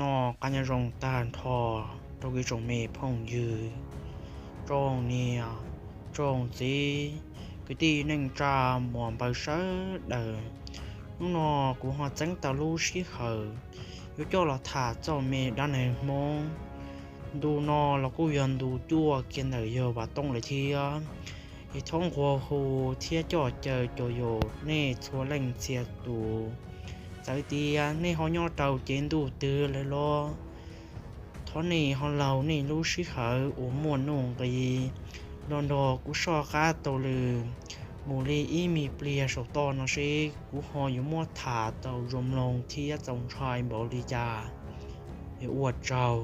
Noj qab nyob zoo tag nrho rau kuv tsoom me phooj ywg, tsoom niam, tsoom txiv, kwv tij neej tsa, muam npawg sawv daws. Hnub no kuv ho txeeb tau lub sij hawm yuav coj los tham txog me dab neeg Hmoob. Ntu no los kuj yog ntu cuaj kiag ntawm yawg Vam Tooj lawm thiab. Es thov nquag hu thiab coj caw cov yus nej txhua leej txhia tus, txawm tias nej ho nyob rau cev ntuj twg lawm los thov nej ho laug nej lub sij hawm uas muaj nuj nqis los nrog kuv soj qab taug lw mus li ib me pliag saum toj no seb kuv ho yuav muab tham tau zoo mloog thiab txaus ntshai npaum li cas. Ua tsaug.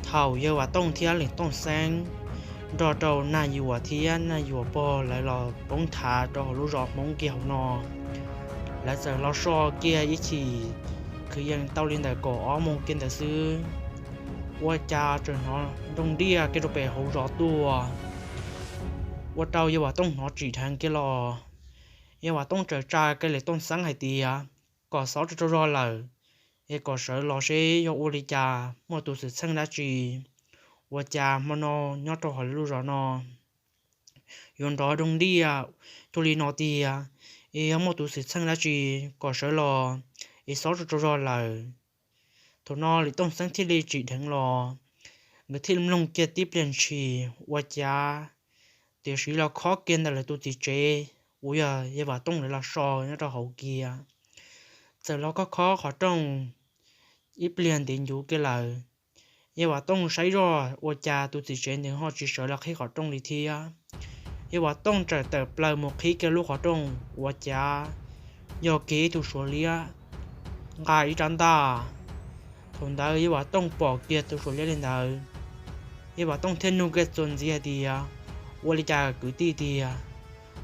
Thaum yawg Vam Tooj thiab Lis Tooj Xeeb nrog rau Nag Yuam thiab Nag Yuam pog lawv los poob thav rau hauv lub zos Hmoob kiag hauv no, lawv txawm los so kiag ib chim, kwv yees tau li ntawm kaum ob moos kiag ntawd xwb, ua cas txawm hnov nroo ntiaj kiag rau pem hauv zos tuaj, ua rau yawg Vam Tooj hnov tsim dheev kiag los. Yawg Vam Tooj txawm tsa kiag Lis Tooj Xeeb hais tias kom xov rau rau zog lawm, es kom sawv los seb yog ua li cas muaj tus xwm txheej dab tsi, ua cas hmo no nyob rau hauv lub zos no yuav nrov nroo ntiaj cuag li no tiag, es yog muaj tus xwm txheej dab tsi kom sawv los, es xov rau rau zog lawm. Thaum no Lis Tooj Xeeb thiaj li tsim dheev los, nkawd thiaj li mloog kiag tib pliag ntshis ua cas tiam sis los khob kiag ntawm lawv tus txiv tsev uas yog yawg Vam Tooj lawv los so nyob rau hauv kiag. Txawm los khob khob qhov rooj ib pliag ntev ncuv kiag lawm, yawg Vam Tooj saib zoj ua cas tus txiv tsev ntawd ho tsis sawv los qhib qhov rooj li thiab. Yawg Vam Tooj txawm tawm plaws mus qhib kiag lub qhov rooj ua cas yog kiag ib tug Suav liab nqa ib rab ntaj. Thaum ntawd yawg Vam Tooj pom kiag tus Suav liab li ntawd, yawg Vam Tooj thiaj nug kiag txuas ntxiv hais tias, ua li cas kwv tij tiag,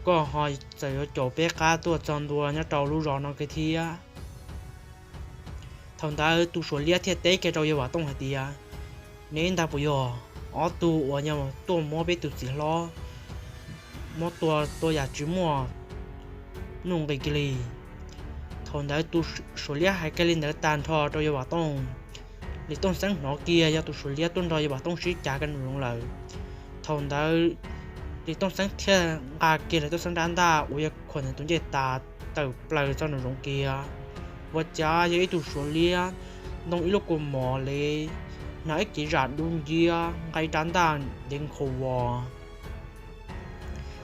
koj ho txawm yuav caum peb qab tuaj txog ntua nyob rau lub zos no kiag thiab? Thaum ntawd tus Suav liab thiaj teb kiag rau yawg Vam Tooj hais tias, neb ntag puas yog ob tug uas yog tuaj muab peb tus txiv hlob muab tua tua yam tsis muaj nuj nqis kiag li? Thaum ntawd tus Suav liab hais kiag li ntawd tag nrho rau yawg Vam Tooj, Lis Tooj Xeeb hnov kiag yog tus Suav liab tuaj nrog yawg Vam Tooj sib cav kiag nraum zoov lawm. Thaum ntawd Lis Tooj Xeeb thiaj nqa kiag Lis Tooj Xeeb rab ntaj uas yog khuam ntawm tus ncej tas tawm plaws txog nraum zoov kiag, ua cas yog ib tug Suav liab ntoo ib lub kua mom li, hnav ib cev zam dub nciab, nqa ib rab ntaj ntev nkhaus vos.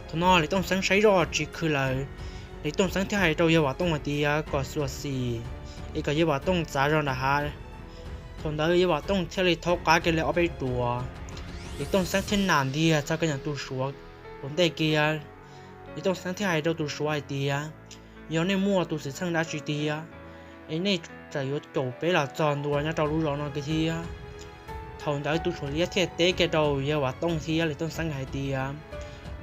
Thaum no Lis Tooj Xeeb saib zoj tsis khw lawm, Lis Tooj Xeeb thiaj hais rau yawg Vam Tooj hais tias kom xuas xim, es kom yawg Vam Tooj txav zog nram hav. Thaum ntawd yawg Vam Tooj thiaj li thaub qab kiag li ob peb ruam, Lis Tooj Xeeb thiaj nam ntiag txog kiag ntawm tus Suav ua ntej kiag. Lis Tooj Xeeb thiaj hais rau tus Suav hais tias, yog nej muaj tus xwm txheej dab tsi tiag, es nej txawm yuav caum peb los txog ntua nyob rau lub zos no kiag thiab? Thaum ntawd tus Suav liab thiaj teb kiag rau yawg Vam Tooj thiab Lis Tooj Xeeb hais tias,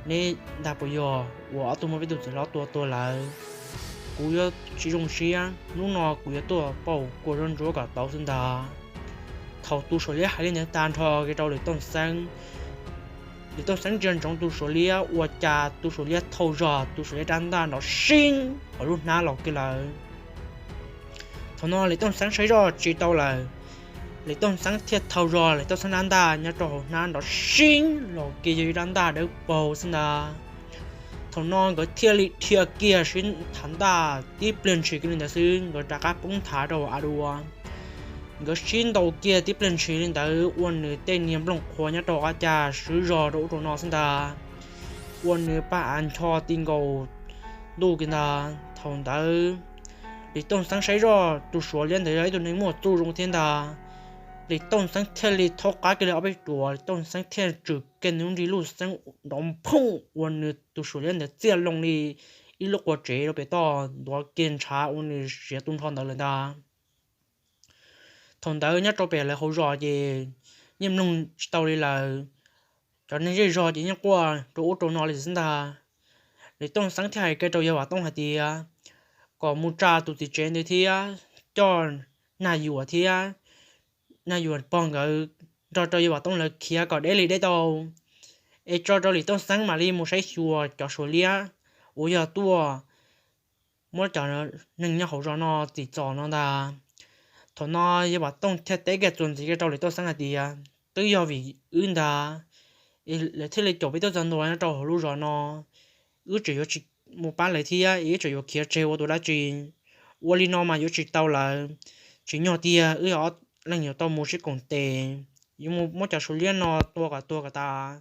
neb ntag puas yog uas ob tug muab peb tus txiv hlob tua tuag lawm? Kuv yuav tsis zoo siab, hnub no kuv yuav tuaj pauj kua zaub ntsuab kom tau xwb ntag. Thaum tus Suav liab hais li ntawd tag nrho kiag rau Lis Tooj Xeeb, Lis Tooj Xeeb ntsia ntsoov tus Suav liab ua cas tus Suav liab thau zog tus Suav liab rab ntaj nrov siab hauv lub hnab los kiag lawm. Thaum no Lis Tooj Xeeb saib zoj tsis tau lawm, Lis Tooj Xeeb thiaj thau zog Lis Tooj Xeeb rab ntaj nyob rau hauv hnab nrov siab los kiag yog ib rab ntaj dawb paug xwb ntag. Thaum no nkawd thiaj li dhia kiag sib thav ntaj tib pliag ntshis kiag li ntawd xwb nkawd rov qab poob thav rau av dua. Nkawd sib ntaus kiag tib pliag ntshis li ntawd ua nws tej niag nplooj qhuav nyob rau qab cag swb zog rau ub rau no xwb ntag, ua nws paj av ncho ti nkaus ntuj kiag ntag. Thaum ntawd Lis Tooj Xeeb saib zoj tus Suav liab ntawd yog ib tug neeg muaj txuj zoo thiab ntag. Lis Tooj Xeeb thiaj li thaub qab kiag li ob peb ruam, Lis Tooj Xeeb thiaj tswm kiag nws lub nrig luj xeeb nrov phooj ua nws tus Suav liab ntawd txiaj loo li ib lub qua tsev rau pem toj ntuav kiag ntshav ua nws siav tu nrho ntawd lawm ntag. Thaum ntawd nyob rau pem lawv hauv zos ces yeej mloog tsis tau li lawm. Cov neeg zej zog ces yeej quaj rau ub rau no li xwb ntag. Lis Tooj Xeeb thiaj hais kiag rau yawg Vam Tooj hais tias kom mus tsa tus txiv tsev ntawd thiab coj Nag Yuam thiab Nag Yuam pog nkawd nrog rau yawg Vam Tooj lawv khiav kom deb li deb tau, es tso rau Lis Tooj Xeeb mam li mus saib xyuas cov Suav liab uas yog tuaj muab cov neeg nyob hauv zos no tsim txom no ntag. Thaum no Yawg Vam Tooj thiaj teb kiag txuas ntxiv kiag rau Lis Tooj Xeeb hais tias, twb yog vim wb ntag es lawv thiaj li caum peb tuaj txog ntua nyob rau hauv lub zos no. Wb tseem yuav tsis mus pab lawv thiab, wb tseem yuav khiav tseg ua tus dab tsi? Ua li no mas yuav tsis tau lawm. Tsim nyog tiag wb yog ob leeg yuav tau mus sib koom tes, yuav mus muab cov suav liab no tua kom tuag kom tas,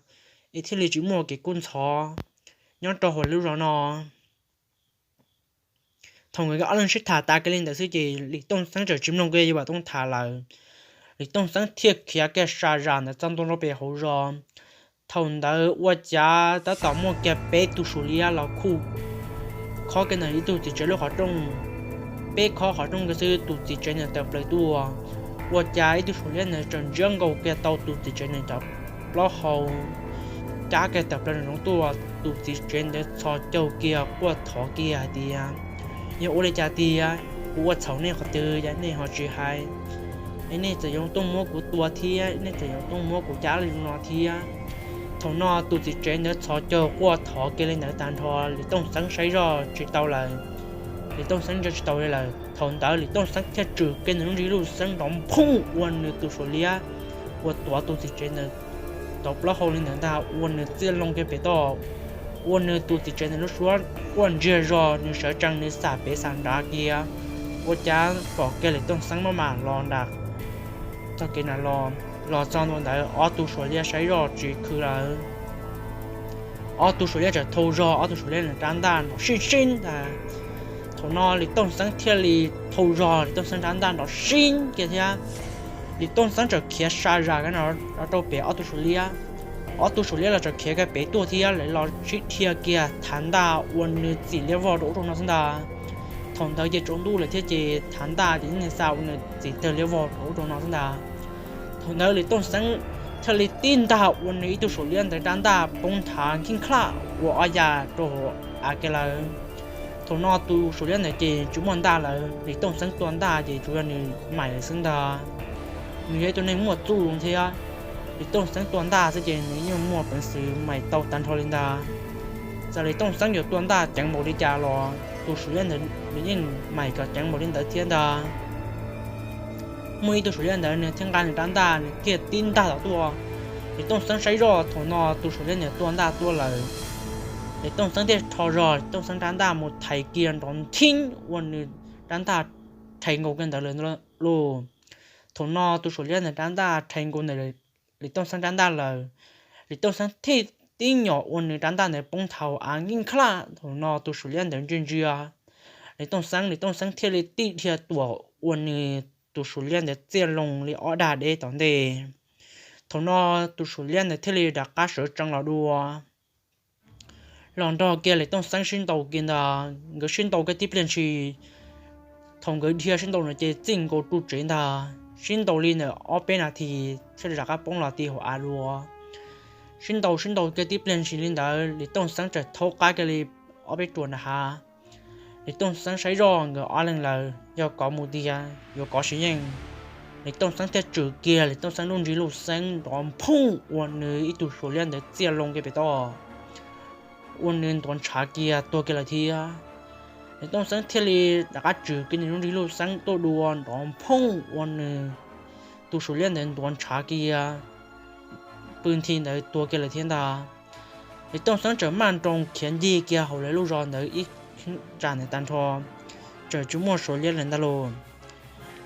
es thiaj li tsis muaj kev kub ntxhov nyob rau hauv lub zos no. Thaum nkawd ob leeg sib tham tas kiag li ntawd xwb ces Lis Tooj Xeeb txawm tsis mloog kiag Yawg Vam Tooj tham lawm. Lis Tooj Xeeb thiaj khiav kiag sa zam ntawd txog ntua rau pem hauv zos. Thaum ntawd ua cas tab tom muaj kiag peb tug suav liab los khuj khob kiag ntawm ib tug txiv tsev lub qhov rooj. Peb khob qhov rooj kiag xwb tus txiv tsev ntawd tawm plaws tuaj. Ua cas ib tug suav liab ntawd txawm ntsiab nkaus kiag tau tus txiv tsev ntawd cov plaub hau, cab kiag tawm plaws nraum zoov tuaj. Tus txiv tsev ntawd txhos caug kiag quaj thov kiag hais tias, yog ua li cas tiag? Kuv ua txhaum nej qhov twg es nej ho tsis hais? Es nej txawm yuav tuaj muab kuv tua thiab nej txawm yuav tuaj muab kuv cab li no thiab? Thaum no tus txiv tsev ntawd txhos caug quaj thov kiag li ntawd tag nrho, Lis Tooj Xeeb saib zoj tsis tau lawm. Lis Tooj Xeeb ntsia tsis tau li lawm. Thaum ntawd Lis Tooj Xeeb thiaj tswm kiag nws lub nrig lub xeeb nrov nphooj ua nws tus suav liab uas tuav tus txiv tsev ntawd tau plaub hau li ntawd ntag ua nws txiaj loo kiag pem toj, ua nws tus txiv tsev ntawd lub suab quaj ntsiag zog, nws sawv tsees nws xam pem xam nrad kiag. Ua cas pom kiag Lis Tooj Xeeb maj mam los nram txoj kev nram los, los txog ntua ntawd ob tug suav liab saib zoj tsis khwv lawm. Ob tug suav liab txawm thau zog ob tug suav liab ntawd rab ntaj nrov sib sib ntag. Thaum no Lis Tooj Xeeb thiaj li thau zog Lis Tooj Xeeb rab ntaj nrov sib kiag thiab. Lis Tooj Xeeb txawm khiav sa zam kiag no rau pem ob tug suav liab. Ob tug suav liab los txawm khiav kiag pem tuaj thiab lawv los sib dhia kiag thav ntaj ua nws txim liab vog rau ub rau no xwb ntag. Thaum ntawd ces tsaus ntuj lawm thiab ces thav ntaj ces yeej xa ua nws txim tawg liab vog rau ub rau no xwb ntag. Thaum ntawd Lis Tooj Xeeb thiaj li tib ntaj ua nws ib tug suav liab ntawd rab ntaj poob nthav nkheej khlaj ua ob ya rau hauv av kiag lawm. Thaum no tus suav liab ntawd ces tsis muaj ntaj lawm, Lis Tooj Xeeb tua ntaj ces tsuas yog nws maim lawm xwb ntag. Nws yog ib tug neeg muaj txuj thiab, Lis Tooj Xeeb tua ntaj xwb ces nws yeej muaj peev xwm maim tau tag nrho li ntag. Txawm Lis Tooj Xeeb yuav tua ntaj ceev npaum li cas los tus suav liab ntawd nws yeej maim kom ceev npaum li ntawd thiab ntag. Muaj ib tug suav liab ntawd nws thiaj nqa nws rab ntaj nws thiaj tib ntaj tom tuaj. Lis Tooj Xeeb saib zoj thaum no tus suav liab ntawd tua ntaj tuaj lawm. Lis Tooj Xeeb thiaj rho zog Lis Tooj Xeeb rab ntaj mus thaiv kiag nrov nthib ua nws rab ntaj rhais nkaus kiag ntawd lawm lauj. Thaum no tus suav liab ntawd rab ntaj rhais nkaus ntawm Lis Tooj Xeeb rab ntaj lawm. Lis Tooj Xeeb thiaj tib nyom ua nws rab ntaj ntawd poob nthav av nkheej khlaj. Thaum no tus suav liab ntawd ntsia ntsia Lis Tooj Xeeb, Lis Tooj Xeeb thiaj li tib dhia tuam ua nws tus suav liab ntawd txiaj loo li ob dag deb tom ntej. Thaum no tus suav liab ntawd thiaj li rov qab sawv tsees los dua, los nrog kiag Lis Tooj Xeeb sib ntaus kiag ntag. Nkawd sib ntaus kiag tib pliag ntshis, thaum nkawd dhia sib ntaus no ces txij nkaus ru tsev ntag. Sib ntaus li ntawm ob peb nas this thiaj li rov qab poob los ti hauv av dua. Sib ntaus sib ntaus kiag tib pliag ntshis li ntawd Lis Tooj Xeeb txawm thaub qab kiag li ob peb ruam nram hav. Lis Tooj Xeeb saib zoj nkawd ob leeg lawm yog kov mus tiag yuav kov tsis yeej. Lis Tooj Xeeb thiaj tswm kiag Lis Tooj Xeeb lub nrig lub xeeb nrov nphooj ua nws ib tug suav liab ntawd txiaj loo kiag pem toj, ua nws ntuav ntshav kiag tuag kiag lawm thiab. Lis Tooj Xeeb thiaj li rov qab tswm kiag nws lub nrig lub xeeb tuaj dua nrov nphooj ua nws tus suav liab ntawd ntuav ntshav kiag pw nthi ntawd tuag kiag lawm thiab ntag. Lis Tooj Xeeb txawm maj nroos khiav ncig kiag hauv lawv lub zos ntawd ib tsam ntawd tag nrho, txawm tsis muaj suav liab lawm ntag lauj.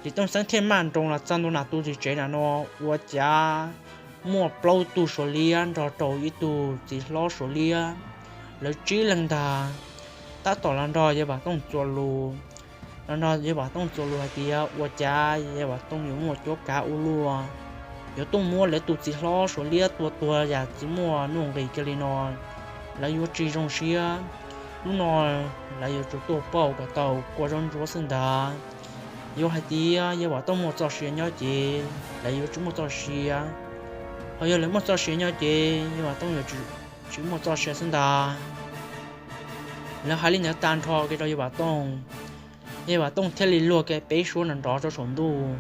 Lis Tooj Xeeb thiaj maj nroos los txog ntua nram tus txiv tsev nram no, ua cas muaj plaub tug suav liab nrog rau ib tug txiv hlob suav liab, lawv tsib leeg ntag, tab tom los nrog Yawg Vam Tooj txuas lus. Los nrog Yawg Vam Tooj txuas lus hais tias ua cas Yawg Vam Tooj yuav muaj cuab kav ua luaj, yuav tuaj muab lawv tus txiv hlob suav liab tua tuag yam tsis muaj nuj nqis kiag li no, lawv yuav tsis zoo siab. Hnub no lawv yuav tsum tuaj pauj kom tau kua zaub ntsuab xwb ntag. Yuav hais tias Yawg Vam Tooj muaj txoj sia nyob ces lawv yuav tsis muaj txoj sia, ho yog lawv muaj txoj sia nyob ces Yawg Vam Tooj yuav tsis muaj txoj sia xwb ntag. Lawv hais li ntawd tag nrho kiag rau Yawg Vam Tooj, Yawg Vam Tooj thiaj li luag kiag peb suab nrov nrov rau saum ntuj.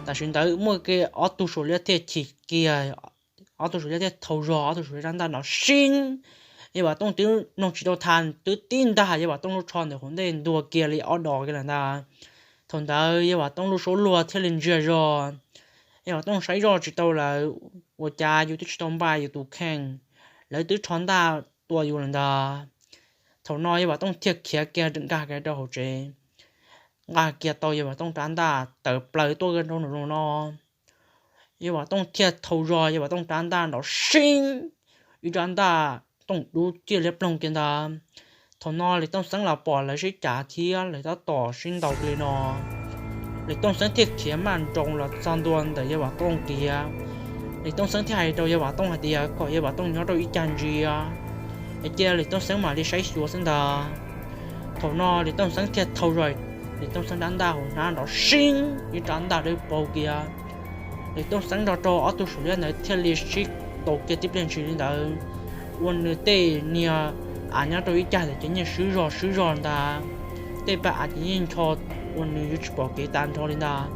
Tam sim ntawd muaj kiag ob tug suav liab thiaj chim kiag, ob tug suav liab thiaj thau zog ob tug suav liab rab ntaj nrov sib Yawg Vam Tooj twb mloog tsis tau tha, twb tib ntaj Yawg Vam Tooj lub tsho ntawm hauv ntej ntuag kiag li ob dos kiag lawm ntag. Thaum ntawd Yawg Vam Tooj lub suab luag thiaj li ntsiag zog. Yawg Vam Tooj saib zoj tsis tau lawm, ua cas yus twb tsis tau npaj yus tus kheej, lawv twb rho ntaj tua yus lawm ntag. Thaum no Yawg Vam Tooj thiaj khiav kiag nkag kiag rau hauv tsev, nqa kiag tau Yawg Vam Tooj rab ntaj tawm plaws tuaj kiag rau nraum zoov no. Yawg Vam Tooj thiaj thau zog Yawg Vam Tooj rab ntaj nrov sib, ib rab ntaj tooj dub ciaj liab ploog kiag ntag. Thaum no Lis Tooj Xeeb los pom lawv sib cav thiab lawv tab tom sib ntaus li no. Lis Tooj Xeeb thiaj khiav maj nroos los txog ntua ntawm Yawg Vam Tooj kiag. Lis Tooj Xeeb thiaj hais rau Yawg Vam Tooj hais tias kom Yawg Vam Tooj nyob rau ib cag ntsia, es cia Lis Tooj Xeeb mam li saib xyuas xwb ntag. Thaum no Lis Tooj Xeeb thiaj thau zog Lis Tooj Xeeb rab ntaj hauv hnab nrov sib, ib rab ntaj dawb paug kiag. Lis Tooj Xeeb nrog rau ob tug suam liab ntawd thiaj li sib ntaus kiag tib pliag ntshis li ntawd, ua nws tej niag av nyob rau ib cag ntawd ces yeej swb zog swb zog ntag. Tej paj av ces yeej ncho ua nws yuav tsis pom kev tag nrho li ntag.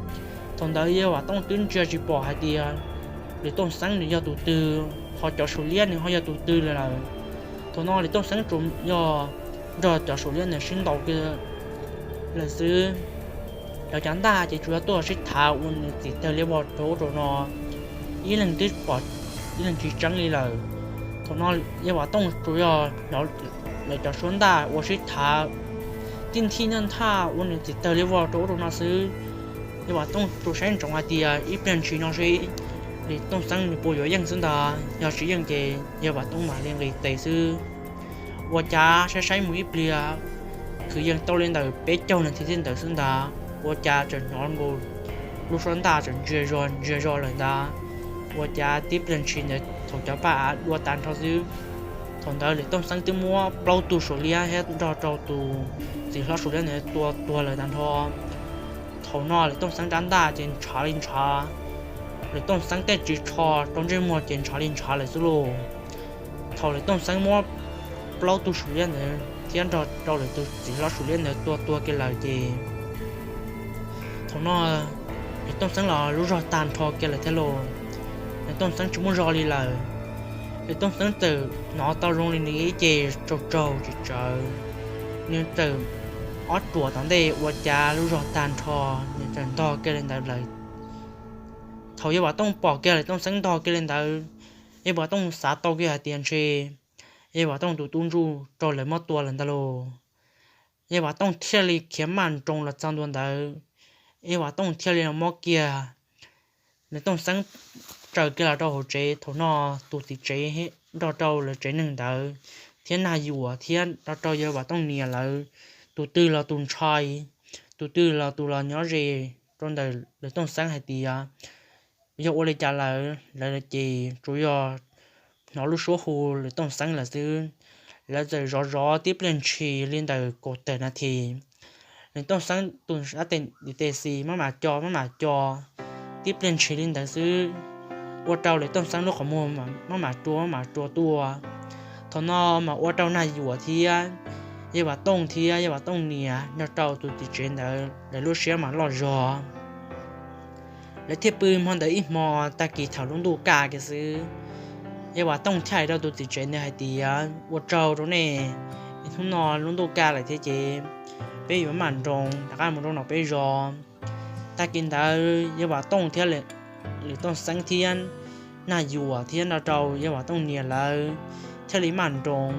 Thaum ntawd Yawg Vam Tooj twb ntsia tsis pom hais tias Lis Tooj Xeeb nws yog tus twg, ho cov suam liab nws ho yog tus twg li lawm. Thaum no Lis Tooj Xeeb tsuas yog nrog cov suam liab ntawd sib ntaus kiag lawm xwb. Lawv cov ntaj ces tsuas yog tuaj sib thav ua nws txim tawg liab vog rau ub rau no, ib leeg twb pom ib leeg tsis tseeb li lawm. Thaum no Yawg Vam Tooj tsuas yog hnov lawv cov suab ntaj ua sib thav tij nthij ntaj nthaj ua nws txim tawg liab vog rau ub rau no xwb. Yawg Vam Tooj tsuas saib ntsoov hais tias ib pliag ntshis no seb Lis Tooj Xeeb nws puas yuav yeej xwb ntag, yog tsis yeej ces Yawg Vam Tooj mam li nqis tes xwb. Ua cas saib saib mus ib pliag, kwv yees tau li ntawm peb caug nas this ntawd xwb ntag, ua cas tseem hnov nkaus lub suab ntaj tseem ntsiag zog ntsiag zog lawm ntag. Ua cas tib pliag ntshis ntawd thaum cov paj av dua tag nrho xwb, thaum ntawd Lis Tooj Xeeb twb muab plaub tug suam liab thiab nrog rau tus txiv hlob suam liab ntawd tua tuag lawm tag nrho. Thaum no Lis Tooj Xeeb rab ntaj ces ntshav li ntshav, Lis Tooj Xeeb tej ris tsho rau ntsej muag ces ntshav li ntshav lawm xwb lauj. Thaum Lis Tooj Xeeb muab plaub tug suam liab ntawd thiab nrog rau lawv tus txiv hlob suam liab ntawd tua tuag kiag lawm ces thaum no Lis Tooj Xeeb los lub zog tag nrho kiag lawm thiab lauj. Lis Tooj Xeeb tsis muaj zog li lawm. Lis Tooj Xeeb txawm hnov tau zoo li nws ib ce tsaug tsaug tsis tsawv, nws txawm ob ruam tom ntej ua cas lub zog tag nrho, nws txawm ntog kiag li ntawd lawm. Thaum Yawg Vam Tooj pom kiag Lis Tooj Xeeb ntog kiag li ntawd, Yawg Vam Tooj xav tau kiag hais tias ntshe Yawg Vam Tooj tus tub ntsuj raug lawv muab tua lawm ntag lauj. Yawg Vam Tooj thiaj li khiav maj nroos los txog ntua ntawd, Yawg Vam Tooj thiaj li los muab kiag Lis Tooj Xeeb tsaws kiag los rau hauv tsev. Thaum no tus txiv tsev nrog rau lawv tsev neeg ntawd thiab Nag Yuam thiab nrog rau Yawg Vam Tooj niam lawv, tus twg los tus ntshai, tus twg los tus los nyob ze rau ntawm Lis Tooj Xeeb hais tias yog ua li cas lawm, lawv ces tsuas yog hnov lub suab hu Lis Tooj Xeeb lawm xwb. Lawv txawm zov zov tib pliag ntshis li ntawm kaum tawm nas this, Lis Tooj Xeeb tus sab tes tes xis maj mam co maj mam co tib pliag ntshis li ntawd xwb, ua rau Lis Tooj Xeeb lub qhov muag maj mam rua maj mam rua tuaj. Thaum no mas ua rau Nag Yuam thiab Yawg Vam Tooj thiab Yawg Vam Tooj niam nrog rau tus txiv tsev ntawd lawv lub siab mas loj zog. Lawv thiaj pw hmo ntawd ib hmo, tag kis thaum lub ntuj kaj kiag xwb, Yawg Vam Tooj thiaj hais rau tus txiv tsev ntawd hais tias, ua tsaug rau nej, hnub no lub ntuj kaj lawm thiab ces peb yuav maj nroos rov qab mus rau nram peb zos. Tag kis ntawd Yawg Vam Tooj thiab Lis Tooj Xeeb thiab Nag Yuam thiab nrog rau Yawg Vam Tooj niam lawv thiaj li maj nroos.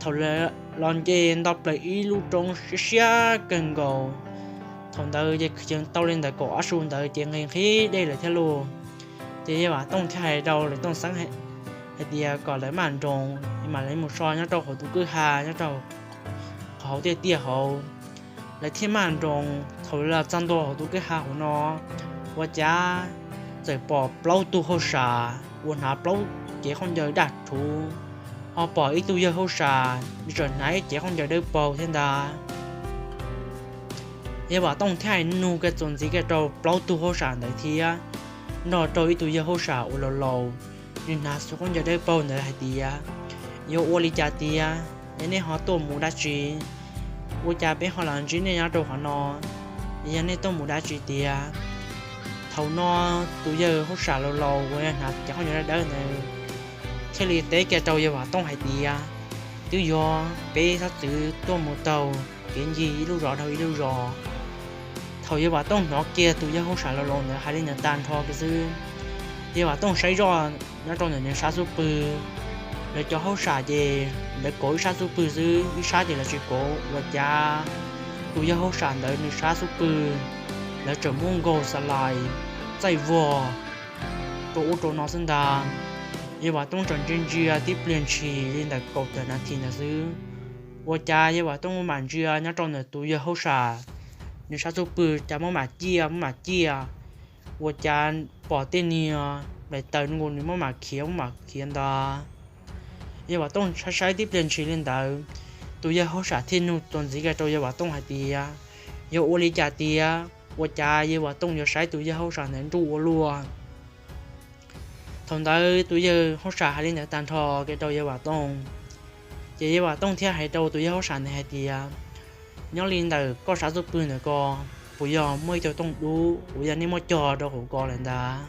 Thaum lawv los nce nto plaws ib lub roob siab siab kawg nkaus, thaum ntawd ces kwv yees tau li ntawm kaum ob su ntawd ces nqhis nqhis dej lawm thiab lauj. Ces Yawg Vam Tooj thiaj hais rau Lis Tooj Xeeb hais tias kom lawv maj nroos es mam li mus so nyob rau hauv tus kwj ha nyob rau qhov hauv tiaj tiaj hauv. Lawv thiaj maj nroos, thaum lawv los txog ntua hauv tus kwj ha hauv no, ua cas txawm pom plaub tug hauj sam uas hnav plaub cev khaub ncaws daj rhuv, ho pom ib tug yawg hauj sam nws tseem hnav ib cev khaub ncaws dawb paug thiab ntag. Yawg Vam Tooj thiaj hais nug kiag txuas ntxiv kiag rau plaub tug hauj sam ntawd thiab nrog rau ib tug yawg hauj sam uas laus laus, nws hnav xuv khaub ncaws dawb paug ntawd hais tias, yuav ua li cas tiag es nej ho tuaj mus dab tsi? Ua cas peb ho los ntsib nej nyob rau qhov no? Yog nej tuaj mus dab tsi tiag? Thaum no tus yawg hauj sam laus laus uas hnav cev khaub ncaws dawb dawb ntawd thiaj li teb kiag rau Yawg Vam Tooj hais tias, twb yog peb sab txwv tuaj mus taug kev ncig ib lub zos dhau ib lub zos. Thaum yawg Vam Tooj hnov kiag tus yawg hauj sam laus laus ntawd hais li ntawd tag nrho kiag xwb, yawg Vam Tooj saib zoj nyob rau ntawm nws sab xub pwg, lawv cov hauj sam ces lawv kauv ib sab xub pwg xwb, ib sab ces lawv tsis kauv. Ua cas tus yawg hauj sam ntawd nws sab xub pwg, lawv tseem muab nkaug xa lais txaij vog rau ub rau no xwb ntag. Yawg Vam Tooj tseem ntsia ntsia tib pliag ntshis li ntawm kaum tawm nas this ntawd xwb, ua cas yawg Vam Tooj muab mam ntsia nyob rau ntawm tus yawg hauj sam nws sab xub pwg cas muab mam ciaj muab mam ciaj, ua cas pom tej niag nplaim taws nkaus nws muab mam khiav muab mam khiav ntag. Yawg Vam Tooj saib saib tib pliag ntshis li ntawd, tus yawg hauj sam thiaj nug txuas ntxiv kiag rau yawg Vam Tooj hais tias, yog ua li cas tiag, ua cas yawg Vam Tooj yuav saib tus yawg hauj sam ntawd nruj ua luaj. Thaum ntawd tus yawg hauj sam hais li ntawd tag nrho kiag rau yawg Vam Tooj, ces yawg Vam Tooj thiaj hais rau tus yawg hauj sam ntawd hais tias, nyob li ntawm koj sab xub pwg ntawm ko, puas yog muaj ib tug tooj dub uas yog nej muab cog rau hauv ko lawm ntag?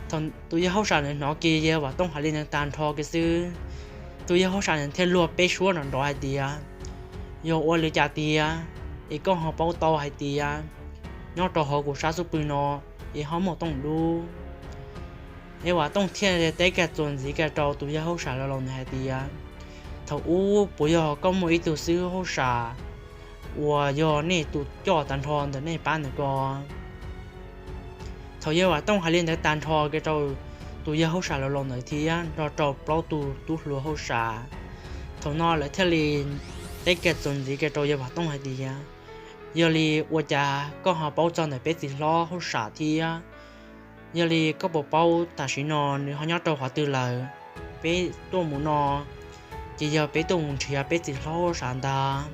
Thaum tus yawg hauj sam ntawd hnov kiag yawg Vam Tooj hais li ntawd tag nrho kiag xwb, tus yawg hauj sam ntawd thiaj luag peb suab nrov nrov hais tias, yog ua li cas tiag, es koj ho paub tau hais tias nyob rau hauv kuv sab xub pwg no es ho muaj tooj dub? Yawg Vam Tooj thiaj teb kiag txuas ntxiv kiag rau tus yawg hauj sam laus laus ntawd hais tias, thaum ub puas yog koj muaj ib tug xib hwb hauj sam uas yog nej tus coj tag nrho ntawm nej pab ntawm ko? Thaum yawg Vam Tooj hais li ntawd tag nrho kiag rau tus yawg hauj sam laus laus ntawd thiab nrog rau plaub tug tub hluas hauj sam, thaum no lawv thiaj li teb kiag txuas ntxiv kiag rau yawg Vam Tooj hais tias, yog li ua cas koj ho paub txog ntawm peb txiv hlob hauj sam thiab? Yog li koj puas paub tam sim no nws ho nyob rau qhov twg lawm? Peb tuaj mus no ces yog peb tuaj mus nrhiav peb txiv hlob hauj sam ntag.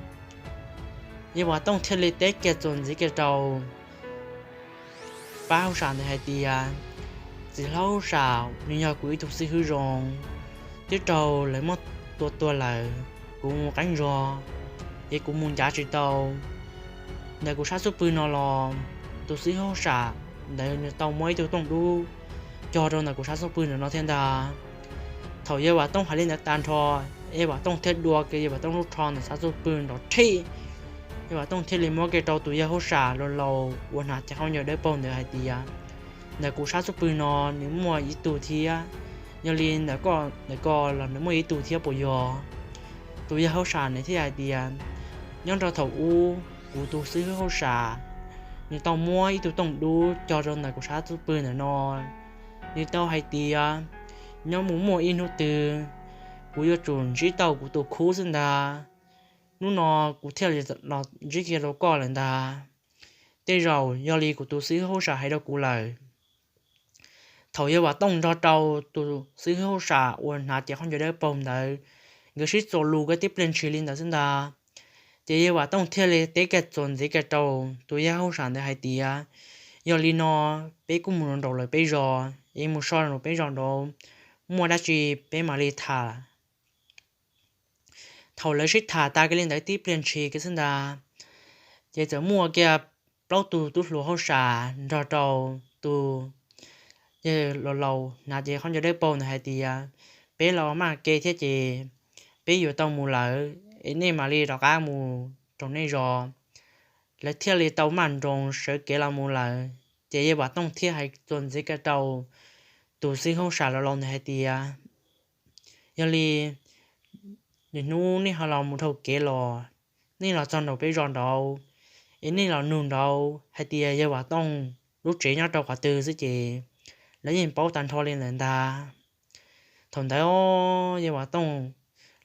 Yawg Vam Tooj thiaj li teb kiag txuas ntxiv kiag rau pab hauj sam ntawd hais tias, txiv hlob hauj sam, nws yog kuv ib tug xib hwb zoo, twb raug lawv muab tua tuag lawm, kuv mus qeeb zog es kuv mus ncav tsis tau. Ntawm kuv sab xub pwg no los tus xib hwb hauj sam ntawd nws tau muab ib tug tooj dub cog rau ntawm kuv sab xub pwg ntawm no thiab ntag. Thaum yawg Vam Tooj hais li ntawd tag nrho, yawg Vam Tooj thiaj dua kiag yawg Vam Tooj lub rho ntawm sab xub pwg nrov rhij. Yawg Vam Tooj thiaj li muab kiag rau tus yawg hauj sam laus laus uas hnav cev khaub ncaws dawb paug ntawd hais tias, ntawm kuv sab xub pwg no nws muaj ib tug thiab, yog li ntawm koj ntawm ko los nws muaj ib tug thiab puas yog? Tus yawg hauj sam nws thiaj hais tias, nyob rau thaum ub kuv tus xib hwb hauj sam, nws tau muab ib tug tooj dub cog rau ntawm kuv sab xub pwg ntawm no. Nws tau hais tias, nyob mus muaj ib hnub twg kuv yuav tsum ntsib tau kuv tus khub xwb ntag. Hnub no kuv thiaj li los ntsib kiag rau koj lawm ntag. Tej zaum yog li kuv tus xib hwb hauj sam hais rau kuv lawm. Thaum yawg Vam Tooj nrog rau tus xib hwb hauj sam uas hnav cev khaub ncaws dawb paug ntawd, nkawd sib txuas lus kiag tib pliag ntshis li ntawd xwb ntag, ces yawg Vam Tooj thiaj li teb kiag txuas ntxiv kiag rau tus yawg hauj sam ntawd hais tias, yog li no peb kuj mus nraum lawv peb zos, es mus so nraum peb zos nraud, muaj dab tsi peb mam li tham. Thaum lawv sib tham tas kiag li ntawd tib pliag ntshis kiag xwb ntag, ces txawm muaj kiag plaub tug tub hluas hauj sam nrog rau tus yawg laus laus hnav cev khaub ncaws dawb paug ntawd hais tias, peb los maj ke thiab ces peb yuav tau mus lawm, es nej mam li rov qab mus rau nej zos. Lawv thiaj li tau maj nroos sawv kev los mus lawm, ces yawg Vam Tooj thiaj hais txuas ntxiv kiag rau tus xib hwb hauj sam laus laus ntawd hais tias, yog li lwm hnub nej ho los mus dhau kev los, nej los txog nraum peb zos nraud, es nej los nug nraud hais tias yawg Vam Tooj lub tsev nyob rau qhov twg xwb ces lawv yeej paub tag nrho li lawm ntag. Thaum ntawd yawg Vam Tooj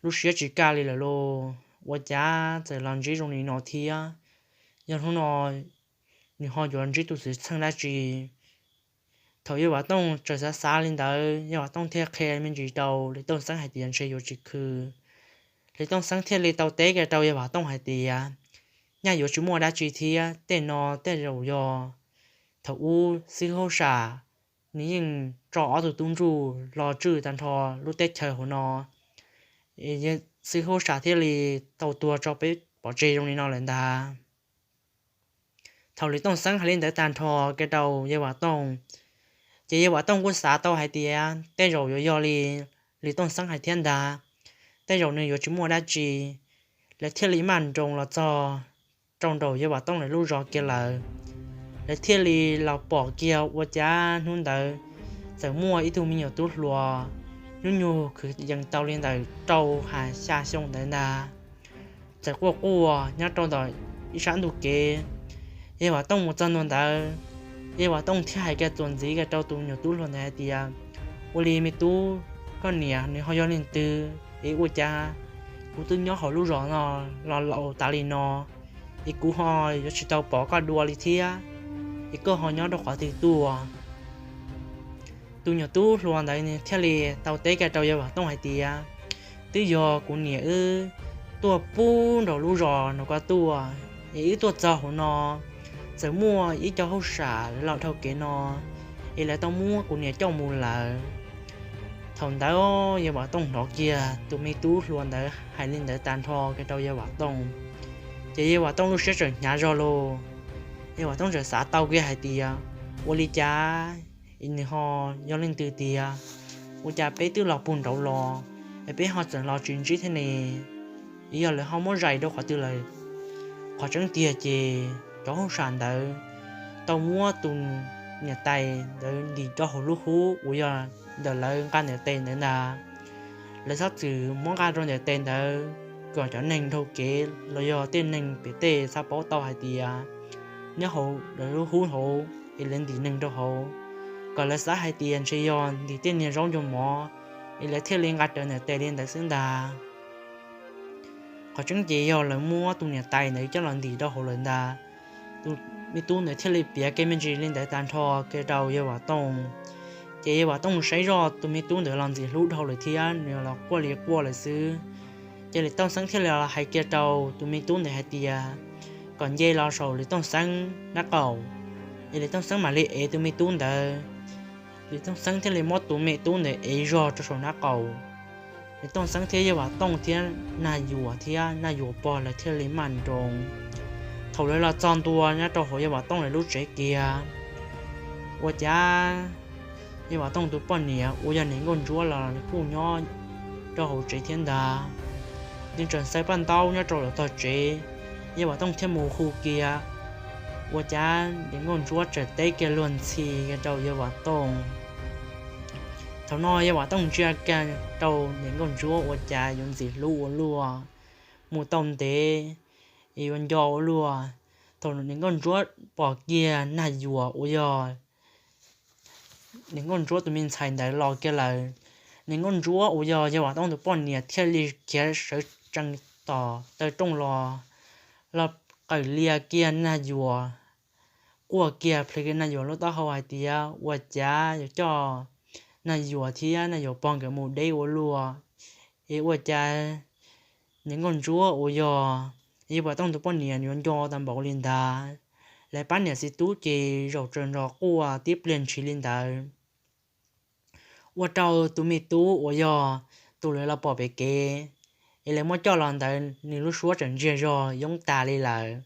lub siab tsis kaj li lawm lauj, ua cas txawm los ntsib zoo li no thiab. Yog hnub no nws ho yuav ntsib tus xwm txheej dab tsi? Thaum yawg Vam Tooj tseem xav xav li ntawd, yawg Vam Tooj thiaj qhia me ntsis rau Lis Tooj Xeeb hais tias ntshe yuav tsis khw. Lis Tooj Xeeb thiaj li tau teb kiag rau yawg Vam Tooj hais tias, nyaj yuav tsis muaj dab tsi thiab, tej no tej zaum yog thaum ub xib hwb hauj sam nws yeej tso ob tug tub ntsuj los tswj tag nrho lub teb chaws hauv no, xib hwb hauj sam thiaj li tau tuag tso peb pov tseg zoo li no lawm ntag. Thaum Lis Tooj Xeeb hais li ntawd tag nrho kiag rau yawg Vam Tooj, ces yawg Vam Tooj kuj xav tau hais tias tej zaum yuav yog li Lis Tooj Xeeb hais thiab ntag. tej zaum nws yuav tsis muaj dab tsi. Lawv thiaj li maj nroos los txog rau nraum yawg Vam Tooj lawv lub zos kiag lawm. Lawv thiaj li los pom kiag ua cas hnub ntawd txawm muaj ib tug me nyuam tub hluas hnub nyoog kwv yees tau li ntawm rau ha xya xyoo ntawd ntag, txawm quaj quaj nyob rau ntawm ib sab ntug kev. Yawg Vam Tooj mus txog ntua ntawd, yawg Vam Tooj thiaj hais kiag txuas ntxiv kiag rau tus nyuam tub hluas ntawd hais tias, ua li me tub, koj niam nws ho yog leej twg es ua cas kuv twb nyob hauv lub zos no los laus tas li no es kuv ho yuav tsis tau pom koj dua li thiab, es koj ho nyob rau qhov twg tuaj? Tus nyuam tub hluas ntawd nws thiaj li tau teb kiag rau yawg Vam Tooj hais tias, twb yog kuv niam wb tuaj pub nraum lub zos no koj tuaj, es wb tuaj txog hauv no txawm muaj ib co hauj sam lawv los dhau kev no, es lawv tau muab kuv niam coj mus lawm. Thaum ntawd yawg Vam Tooj hnov kiag tus me tub hluas ntawd hais li ntawd tag nrho kiag rau yawg Vam Tooj, ces yawg Vam Tooj lub siab tseem hnyav zog los. Yawg Vam Tooj txawm xav tau kiag hais tias, ua li cas es nws ho yog leej twg tiag? Ua cas peb twb los puag nraud los es peb ho txawm los tsis ntsib thiab ne? Es yog lawv ho muab zais rau qhov twg lawm? Qhov tseeb tiag ces cov hauj sam ntawd tau muab tus niam tais ntawd ntim rau hauv lub hub uas yog ntawm lawv nqa ntiaj teb ntawd ntag. Lawv txhob txwm muab nqa rau ntiaj teb ntawd kom cov neeg dhau kev los yog tej neeg pem tej txhob paub tau hais tias nyob hauv lawv lub hub hauv es lawv ntim neeg rau hauv, kom lawv xav hais tias ntshe yog ntim tej niag zaub ncua mov es lawv thiaj li nqa rawv ntiaj teb li ntawd xwb ntag. Qhov tseeb ces yog lawv muab tus niam tais ntawd coj los ntim rau hauv lawm ntag. Tus me tub ntawd thiaj li piav kiag me ntsis li ntawd tag nrho kiag rau yawg Vam Tooj. Ces yawg Vam Tooj saib zoj tus me tub ntawd los ntxim hlub dhau lawm thiab nws los quaj li quaj lawm xwb. Ces Lis Tooj Xeeb thiaj li los hais kiag rau tus me tub ntawd hais tias kom nce los saum Lis Tooj Xeeb nraub qaum, es Lis Tooj Xeeb mam li ev tus me tub ntawd. Lis Tooj Xeeb thiaj li muab tus me tub ntawd ev zog rau saum nraub qaum. Lis Tooj Xeeb thiab yawg Vam Tooj thiab Nag Yuam thiab Nag Yuam pog lawv thiaj li maj nroos. Thaum lawv los txog ntua nyob rau hauv yawg Vam Tooj lawv lub tsev kiag, ua cas yawg Vam Tooj tus poj niam uas yog niam nkauj ntsuab los kuj nyob rau hauv tsev thiab ntag. Nws tseem xaws paj ntaub nyob rau lawv tog tsev. Yawg Vam Tooj thiaj mus hu kiag, ua cas niam nkauj ntsuab tseem teb kiag luag ntxhi kiag rau yawg Vam Tooj. Thaum no yawg Vam Tooj ntsia kiag rau niam nkauj ntsuab ua cas yuav ntxim hlub ua luaj, mus tau ntev es yuav nco ua luaj. Thaum niam nkauj ntsuab pom kiag Nag Yuam uas yog niam nkauj ntsuab tus me ntxhais ntawd los kiag lawm, niam nkauj ntsuab uas yog yawg Vam Tooj tus poj niam thiaj li khiav sawv tsees tom taw rooj los, los qawm lias kiag Nag Yuam, quaj kiag plhws kiag Nag Yuam lub taub hau hais tias ua cas yuav coj Nag Yuam thiab Nag Yuam pog nkawd mus deb ua luaj, es ua cas niam nkauj ntsuab uas yog yawg Vam Tooj tus poj niam yuav nco tau npaum li ntawd. Lawv pab niam txiv tub ces zaum tsaws ntsos quaj tib pliag ntshis li ntawd. Ua rau tus me tub uas yog tus lawv los pom pem kev es lawv muab coj los ntawd nws lub suab tseem ntsiag zog yoob tas li lawm.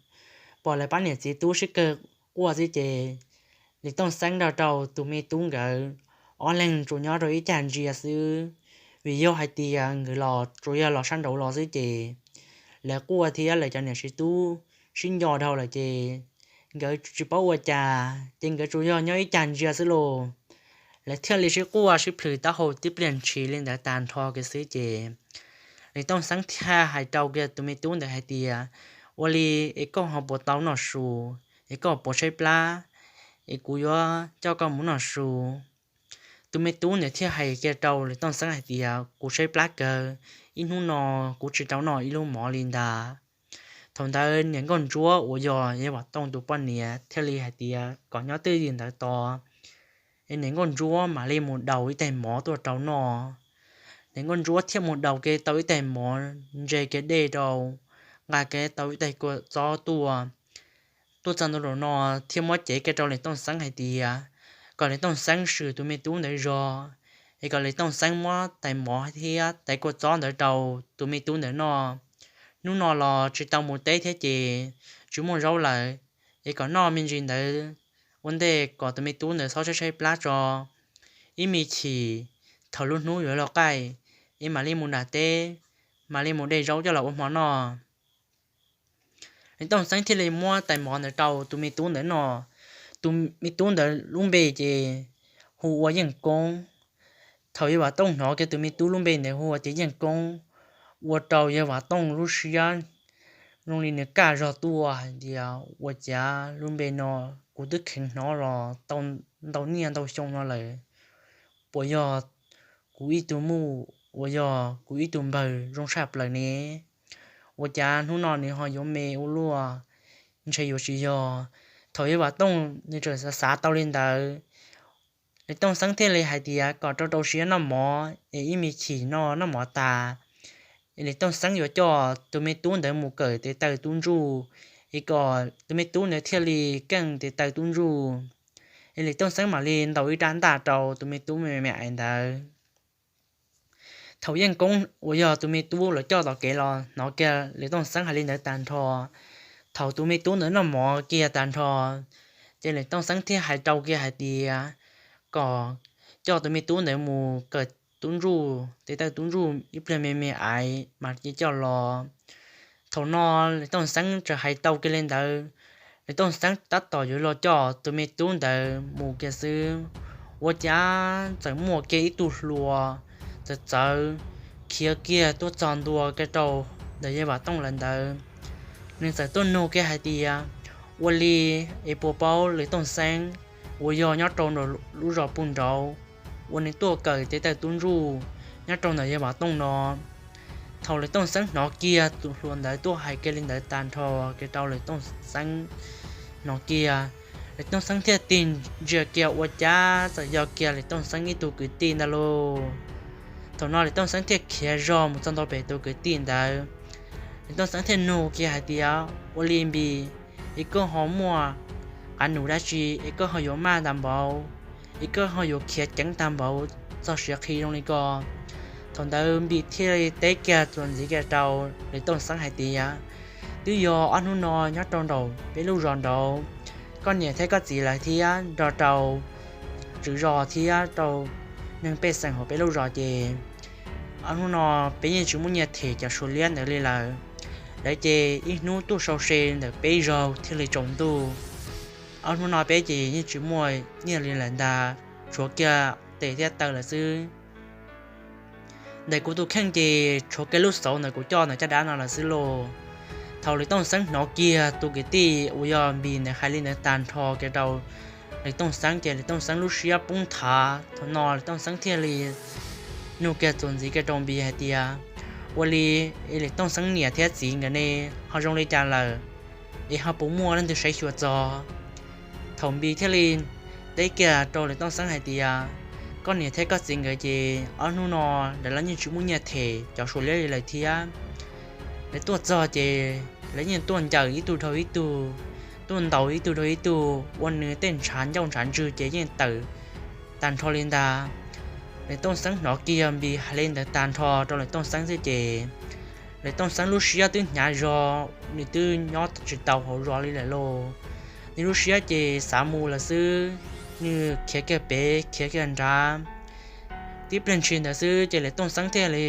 Pom lawv pab niam txiv tub sib kawg quaj xwb ces Lis Tooj Xeeb nrog rau tus me tub nkawd ob leeg tsuas nyob rau ib cag ntsia xwb, vim yog hais tias nkawd los tsuas yog los sab nraud los xwb ces lawv quaj thiab lawv cov niam txiv tub sib nco dhau lawm ces nkawd tsis paub ua cas ces nkawd tsuas yog nyob ib cag ntsia xwb lauj. Lawv thiaj li sib quaj sib plhws taub hau tib pliag ntshis li ntawd tag nrho kiag xwb ces Lis Tooj Xeeb thiaj hais rau kiag tus me tub ntawd hais tias, ua li es koj ho puas tau noj su, es koj puas tshaib plab, es kuv yuav coj koj mus noj su. Tus me tub ntawd thiaj hais kiag rau Lis Tooj Xeeb hais tias, kuv tshaib plab kawg, ib hnub no kuv tsis tau noj ib lub mov li ntag. Thaum ntawd niam nkauj ntsuab uas yog yawg Vam Tooj tus poj niam thiaj li hais tias kom nyob twj ywm ntawd tos, es niam nkauj ntsuab mam li mus daus ib tais mov tuaj rau noj. Niam nkauj ntsuab thiaj mus daus kiag tau ib tais mov, ntse kiag dej rau, nqa kiag tau ib tais kua txob tuaj. Tuaj txog ntua nraum no thiaj muab cev kiag rau Lis Tooj Xeeb hais tias kom Lis Tooj Xeeb swm tus me tub ntawd zog, es kom Lis Tooj Xeeb muab tais mov thiab tais kua txob ntawd rau tus me tub ntawd noj. Hnub no los tsis tau mus teb thiab ces tsis muaj zaub lawm, es kom noj me ntsis ntawd ua ntej kom tus me tub ntawd txhob tshaib tshaib plab tso. Ib me chim thaum lub hnub yuav luag qaij, es mam li mus nram teb mam li mus de zaub coj los ua hmo noj. Lis Tooj Xeeb thiaj li muab tais mov ntawd rau tus me tub ntawd noj. Tus me tub ntawd lub npe ces hu ua Yeej Koob. Thaum Yawg Vam Tooj hnov kiag tus me tub lub npe ntawd hu ua tias Yeej Koob, ua rau Yawg Vam Tooj lub siab zoo li nws kaj zog tuaj hais tias, ua cas lub npe no kuv twb kheev hnov los tau ntau niaj ntau xyoo no lawm, puas yog kuv ib tug muj uas yog kuv ib tug npawg zoo tshaj plaws ne? Ua cas hnub no nws ho yuav me ua luaj, ntshe yuav tsis yog. Thaum Yawg Vam Tooj nws tseem xav xav tau li ntawd, Lis Tooj Xeeb thiaj li hais tias kom rau rau siab noj mov es ib me chim no noj mov tas, es Lis Tooj Xeeb yuav coj tus me tub ntawd mus kawm tes taw tub ntsuj, es kom tus me tub ntawd thiaj li keej tes taw tub ntsuj. Es Lis Tooj Xeeb mam li ntaus ib rab ntaj rau tus me tub me me ntawd. Thaum Yeej Koob uas yog tus me tub los coj tom kev los hnov kiag Lis Tooj Xeeb hais li ntawd tag nrho, thaum tus me tub ntawd noj mov kiag tag nrho, ces Lis Tooj Xeeb thiaj hais rau kiag hais tias kom coj tus me tub ntawd mus kawm tub ntsuj tes taw tub ntsuj ib pliag me me ais mas cia coj los. Thaum no Lis Tooj Xeeb txawm hais tau kiag li ntawd, Lis Tooj Xeeb tab tom yuav los coj tus me tub ntawd mus kiag xwb, ua cas txawm muaj kiag ib tug hluas txawv txawv khiav kiag tuaj txog ntua kiag rau ntawm Yawg Vam Tooj lawv ntawd. Nws txawm tuaj nug kiag hais tias, ua li es puas paub Lis Tooj Xeeb uas yog nyob rau lub zos puag nraud uas nws tuaj kawm tes taw tub ntsuj nyob rau ntawm Yawg Vam Tooj no? Thaum Lis Tooj Xeeb hnov kiag tus hluas ntawd tuaj hais kiag li ntawd tag nrho kiag rau Lis Tooj Xeeb hnov kiag, Lis Tooj Xeeb thiaj tig ntsia kiag ua cas txawm yog kiag Lis Tooj Xeeb ib tug kwv tij ntag lauj. Thaum no Lis Tooj Xeeb thiaj khiav zog mus txog ntua pem tus kwv tij ntawd. Lis Tooj Xeeb thiaj nug kiag hais tias, ua li Npis, es koj ho muaj qab nus dab tsi es koj ho yuav maj tag npaum, es koj ho yuav khiav ceev tag npaum txog siav qhi zoo li ko? Thaum ntawd Npis thiaj li teb kiag txuas ntxiv kiag rau Lis Tooj Xeeb hais tias, twb yog ob hnub no nyob rau nraum peb lub zos nraud, koj niam thiab koj txiv lawv thiab nrog rau tswv zos thiab rau neeg pej xeem hauv peb lub zos ces ob hnub no peb yeej tsis muaj nyiaj them cov Suav liab ntawd li lawm. Lawv ces ib hnub tuaj sau se ntawm peb zaug thiaj li tsaus ntuj. Ob hnub no peb ces yeej tsis muaj nyiaj li lawm ntag, tshuav kiag tes thiab taw lawm xwb. Ntawm kuv tus kheej ces tshuav kiag lub xauv ntawm kuv coj ntawm caj dab no lawm xwb lauj. Thaum Lis Tooj Xeeb hnov kiag tus kwv tij uas yog Npis ntawd hais li ntawd tag nrho kiag rau Lis Tooj Xeeb ces Lis Tooj Xeeb lub siab poob thav. Thaum no Lis Tooj Xeeb thiaj li nug kiag txuas ntxiv kiag rau Npis hais tias, ua li es Lis Tooj Xeeb niam thiab txiv nkawd ne ho zoo li cas lawm, es ho puas muaj leej twg saib xyuas txog? Thaum Npis thiaj li teb kiag rau Lis Tooj Xeeb hais tias, koj niam thiab koj txiv nkawd ces ob hnub no lawv los yeej tsis muaj nyiaj them cov Suav liab li lawm thiab. Lawv tuaj txog ces lawv yeej tuaj ncaws ib tug dhau ib tug, tuaj ntaus ib tug dhau ib tug, ua nws tej ntshav ncauj ntshav ntswg ces yeej tawm tag nrho li ntag. Lis Tooj Xeeb hnov kiag Npis hais li ntawd tag nrho rau Lis Tooj Xeeb xwb ces Lis Tooj Xeeb lub siab twb hnyav zog, nws twb nyob tsis tau hauv zos li lawm lauj. Nws lub siab ces xav mus lawm xwb, nws khiav kiag pem khiav kiag nrad. Tib pliag ntshis ntawd xwb ces Lis Tooj Xeeb thiaj li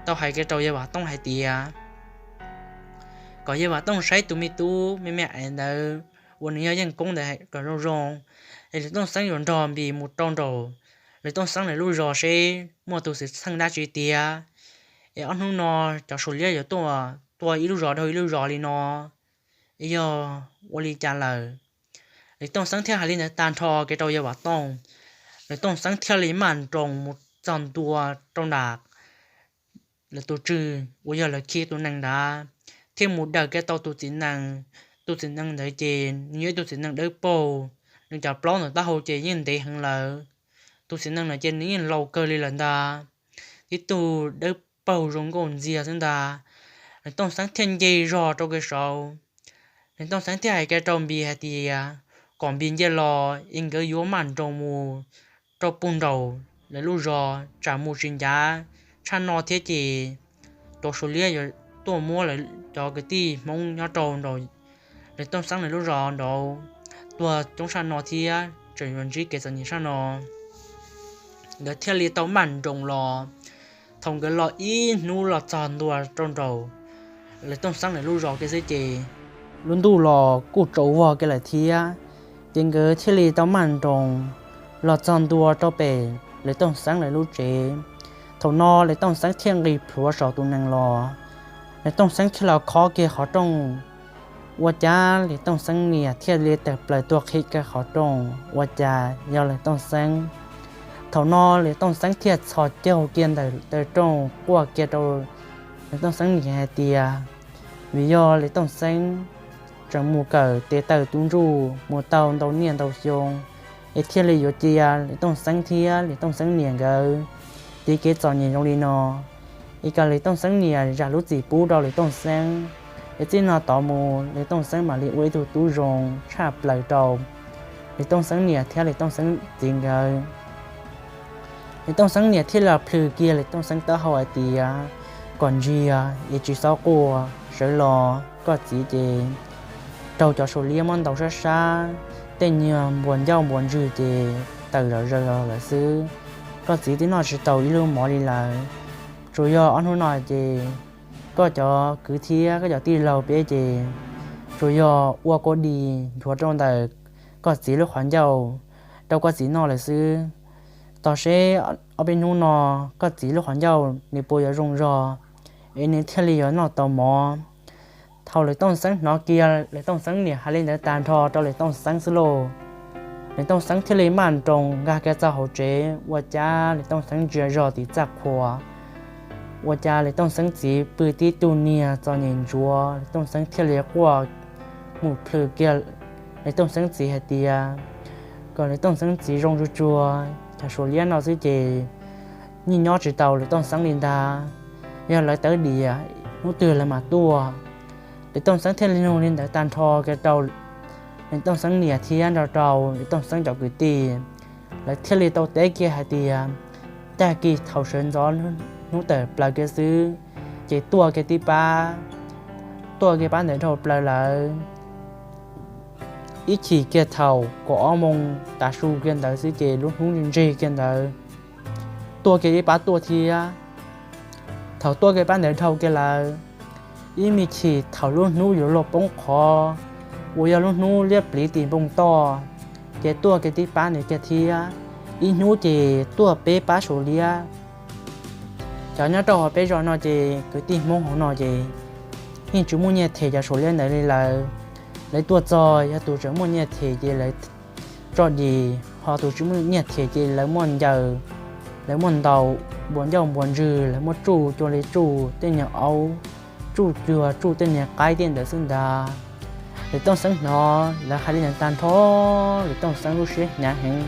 tau hais kiag rau Yawg Vam Tooj hais tias kom Yawg Vam Tooj saib tus me tub me me ais ntawd uas nws yog Yeej Koob ntawd kom zoo zoo, es Lis Tooj Xeeb yuav nrog Npis mus rau nraum Lis Tooj Xeeb lawv lub zos seb muaj tus xwm txheej dab tsi tiag, es ob hnub no cov Suav liab yuav tuaj tua ib lub zos dhau ib lub zos li no, es yog ua li cas lawm? Lis Tooj Xeeb thiaj hais li ntawd tag nrho kiag rau Yawg Vam Tooj. Lis Tooj Xeeb thiaj li maj nroos mus txog ntua rau nram lawv tus tswv uas yog lawv khi tus nees ntawd, thiaj mus daws kiag tau tus txiv nees. Tus txiv nees ntawd ces nws yog ib tug txiv nees dawb paug, nws cov plaub ntawm taub hau ces yeej ntev heev lawm. Tus txiv nees ntawd ces nws yeej laus kawg li lawm ntag, tib tug dawb paug zoo nkauj ntxiag xwb ntag. Lis Tooj Xeeb thiaj nce zog rau kiag saud. Lis Tooj Xeeb thiaj hais kiag rau Npis hais tias kom Npis nce los es nkawd yuav maj nroos mus rau puag nraum lawv lub zos, tsam mus tsis ncav tshaj no thiab ces cov Suav liab yuav tuaj muab lawv cov kwv tij Hmoob nyob rau nraum Lis Tooj Xeeb lawv lub zos nraud tuag coob tshaj no thiab tseem yuav ntsib kev txom nyem tshaj no. Nkawd thiaj li tau maj nroos los. Thaum nkawd los ib hnub los txog ntua rau nraum Lawv Tooj Xeeb lawv lub zos kiag xwb ces lub ntuj los kuj tsaus vog kiag lawm thiab. Ces nkawd thiaj li tau maj nroos los txog ntua rau pem Lawv Tooj Xeeb lawv lub tsev. Thaum no Lawv Tooj Xeeb thiaj nqis plhuav saum tus nees los. Lawv Tooj Xeeb thiaj los khob kiag qhov rooj. Ua cas Lawv Tooj Xeeb niam thiaj li tawm plaws tuaj qhib kiag qhov rooj, ua cas yog Lawv Tooj Xeeb. Thaum no Lawv Tooj Xeeb thiaj txhos caug kiag ntawm taw rooj quaj kiag rau Lawv Tooj Xeeb niam hais tias, vim yog Lawv Tooj Xeeb tseem mus kawm tes taw tub ntsuj mus tau ntau niaj ntau xyoo, es thiaj li yuav cia Lawv Tooj Xeeb thiab Lawv Tooj Xeeb niam nkawd tiv kev txom nyem zoo li no. Es kom Lawv Tooj Xeeb niam zam lub txim pub rau Lawv Tooj Xeeb, es txij no tod mus Lawv Tooj Xeeb mam li ua ib tug tub zoo tshaj plaws rau Lawv Tooj Xeeb niam thiab Lawv Tooj Xeeb txiv nkawd. Lawv Tooj Xeeb niam thiaj li plhws kiag Lawv Tooj Xeeb taub hau hais tias, kom ntsia es tsis txhob quaj, sawv los koj txiv ces raug cov suav liab muab ntaus sab sab, tej niag npuas ncauj npuas ntswg ces tawm zom zaws los lawm xwb. Koj txiv twb noj tsis tau ib lub mov li lawm. Tsuas yog ob hnub no ces koj cov kwv thiab koj cov tij laug peb ces tsuas yog ua kua dis nchuav rau ntawm koj txiv lub qhov ncauj rau koj txiv noj lawm xwb. Tos seb ob peb hnub no koj txiv lub qhov ncauj nws puas yuav zoo zog es nws thiaj li yuav noj tau mov. Thaum Lawv Tooj Xeeb hnov kiag Lawv Tooj Xeeb niam hais li ntawd tag nrho rau Lawv Tooj Xeeb xwb lauj, Lawv Tooj Xeeb thiaj li maj nroos nkag kiag txog hauv tsev, ua cas Lawv Tooj Xeeb ntsia zog tim txaj qhua, ua cas Lawv Tooj Xeeb txiv pw tib tug niag txom nyem ntsuav. Lawv Tooj Xeeb thiaj li quaj mus plhws kiag Lawv Tooj Xeeb txiv hais tias, kom Lawv Tooj Xeeb txiv zoo tsuag tsuag, cov suav liab no xwb ces yeej nyob tsis tau Lawv Tooj Xeeb li ntag, yog lawv tawv diam hnub twg lawv mam tuaj. Lawv Tooj Xeeb thiaj li nug li ntawd tag nrho kiag rau Lawv Tooj Xeeb niam thiab nrog rau Lawv Tooj Xeeb cov kwv tij, lawv thiaj li tau teb kiag hais tias, tag kis thaum sawv ntxov hnub tawm plaws kiag xwb, ces tuaj kiag tib pab, tuaj kiag pab ntawd dhau plaws lawm. Ib chim kiag thaum kaum ob moos tav su kiag ntawd xwb ces lub hnub ntseg kiag ntawd, tuaj kiag ib pab tuaj thiab. Thaum tuaj kiag pab ntawd dhau kiag lawm, ib me chim thaum lub hnub yuav luag poob qho, uas yog lub hnub liab pliv tim npoo toj, ces tuaj kiag tib pab ntawd kiag thiab. Ib hnub ces tuaj peb pab suav liab. Cov nyob rau hauv peb zos no ces kwv tij Hmoob hauv no ces yeej tsis muaj nyiaj them cov suav liab ntawd li lawm. Lawv tuaj txog yog tus tseem muaj nyiaj them ces lawv tso dis, ho tus tsis muaj nyiaj them ces lawv muaj ncaws, lawv muaj ntaus, npuas ncauj npuas ntswg, lawv muaj tsuj cua li tsuj tej niag aub, tsuj cuag tsuj tej niag qaib tej ntawd xwb ntag. Lawv Tooj Xeeb hnov lawv hais li ntawd tag nrho, Lawv Tooj Xeeb lub siab hnyav heev,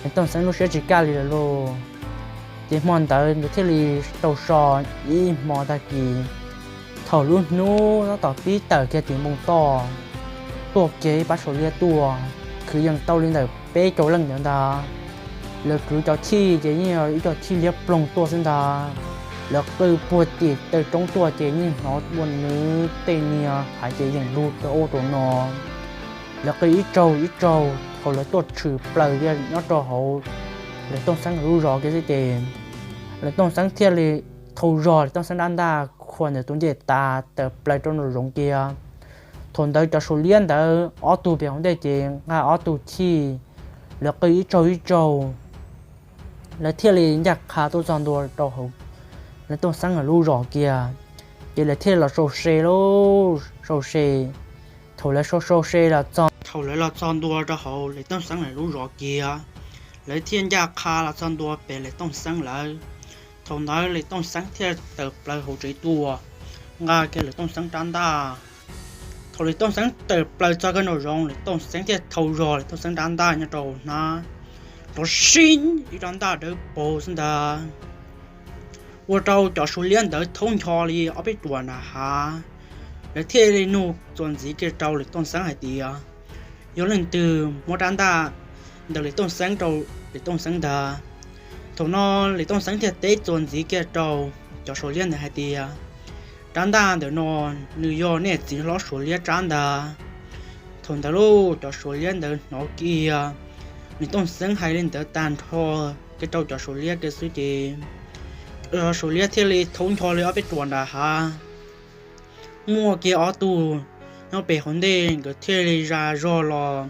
Lawv Tooj Xeeb lub siab tsis kaj li lawm lauj. Ces hmo ntawd nkawd thiaj li tau so ib hmo tag kis. Thaum lub hnub tab tom pib tawm kiag tim npoo toj, tuaj kiag ib pab suav liab tuaj, kwv yees tau li ntawm peb caug leej ntawd ntag. Lawv kwv cov chij ces yeej yog ib co chij liab ploog tuaj xwb ntag. Lawv qw puag tim taw roob tuaj ces yeej hnov ua nws tej niag hais ces yeej lug rau ub rau no. Lawv qw ib tsaug ib tsaug, thaum lawv tuaj tshwm plaws kiag nyob rau hauv Lawv Tooj Xeeb lub zos kiag xwb ces Lawv Tooj Xeeb thiaj li thau zog Lawv Tooj Xeeb rab ntaj khuam ntawm tus ncej tas tawm plaws rau nraum zoov kiag. Thaum ntawd cov suav liab ntawd ob tug pem hauv ntej ces nqa ob tug chij, lawv qw ib tsaug ib tsaug, lawv thiaj li ncaj qha tuaj txog ntua rau hauv Lawv Tooj Xeeb lawv lub zos kiag. Ces lawv thiaj li los sau se lauj, sau se. Thaum lawv sau sau se los txog, thaum lawv los txog ntua rau hauv Lawv Tooj Xeeb lawv lub zos kiag, lawv thiaj ncaj qha los txog ntua pem Lawv Tooj Xeeb lawv. Thaum ntawd Lawv Tooj Xeeb thiaj tawm plaws hauv tsev tuaj, nqa kiag Lawv Tooj Xeeb rab ntaj. Thaum Lawv Tooj Xeeb tawm plaws txog kiag nraum zoov, Lawv Tooj Xeeb thiaj thau zog Lawv Tooj Xeeb rab ntaj nyob rau hnab, rov sib ib rab ntaj dawb paug xwb ntag. Ua rau cov suav liab ntawd thoob ncho li ob peb ruam nram hav. Lawv thiaj li nug txuas ntxiv kiag rau Lawv Tooj Xeeb hais tias, yog leej twg muab rab ntaj ntawm Lawv Tooj Xeeb rau Lawv Tooj Xeeb ntag. Thaum no Lawv Tooj Xeeb thiaj teb txuas ntxiv kiag rau cov suav liab ntawd hais tias, rab ntaj ntawm no nws yog nej txiv hlob suav liab rab ntag. Thaum ntawd lauj, cov suav liab ntawd hnov kiag Lawv Tooj Xeeb hais li ntawd tag nrho kiag rau cov suav liab kiag xwb ces Suav liab thiaj li thaub ncho li ob peb ruam nram hav. Muaj kiag ob tug nyob pem hauv ntej, nkawd thiaj li zas zog los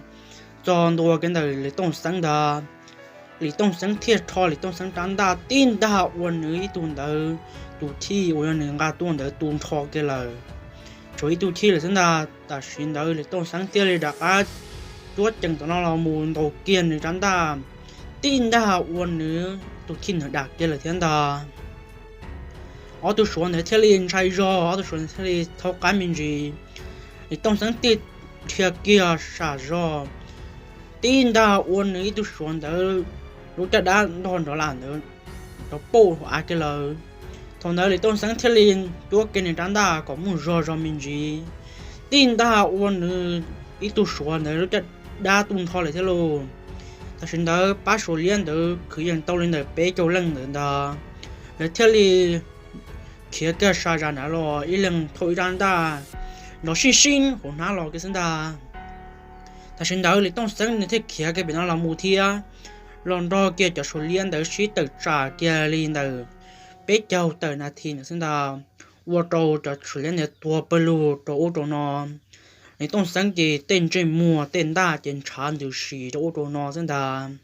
txog ntua kiag ntawm Lis Tooj Xeeb ntag. Lis Tooj Xeeb thiaj rho Lis Tooj Xeeb rab ntaj tib ntaj ua nws ib tug ntawd, tus chij uas yog nws nqa tuaj ntawd tu nrho kiag lawm. Tshuav ib tug chij lawm xwb ntag. Tam sim ntawd Lis Tooj Xeeb thiaj li rov qab cuab cees tom no los mus ntaus kiag nws rab ntaj tib ntaj ua nws tus chij ntawd dam kiag lawm thiab ntag. Ob tug Suav ntawd thiaj li ntshai zog, ob tug Suav ntawd thiaj li thaub qab me ntsis. Lis Tooj Xeeb thiaj dhia kiag sam zog tib ntaj ua nws ib tug Suav ntawd lub caj dab ntog nrov lam ntawd rov pauj hauv av kiag lawm. Thaum ntawd Lis Tooj Xeeb thiaj li cuab kiag nws rab ntaj kom muaj zog zog me ntsis, tib ntaj ua nws ib tug Suav ntawd lub caj dab tuaj nrho lawm thiab lauj. Tam sim ntawd pab Suav liab ntawd kwv yees tau li ntawm peb caug leej ntawd ntag. Lawv thiaj li khiav kiag sa zam nrad los ib leeg thauj ib rab ntaj nrov sib sib hauv hnab los kiag xwb ntag. Tam sim ntawd Lis Tooj Xeeb nws thiaj khiav kiag pem no los mus thiab, los nrog kiag cov Suav liab ntawd sib tawm tsam kiag li ntawm peb caug tawm nas this ntawd xwb ntag. Ua rau cov Suav liab ntawd tuag pawg lug rau ub rau no. Lis Tooj Xeeb ces tej ntsej muag tej ntaj ces ntshav ntws si rau ub rau no xwb ntag.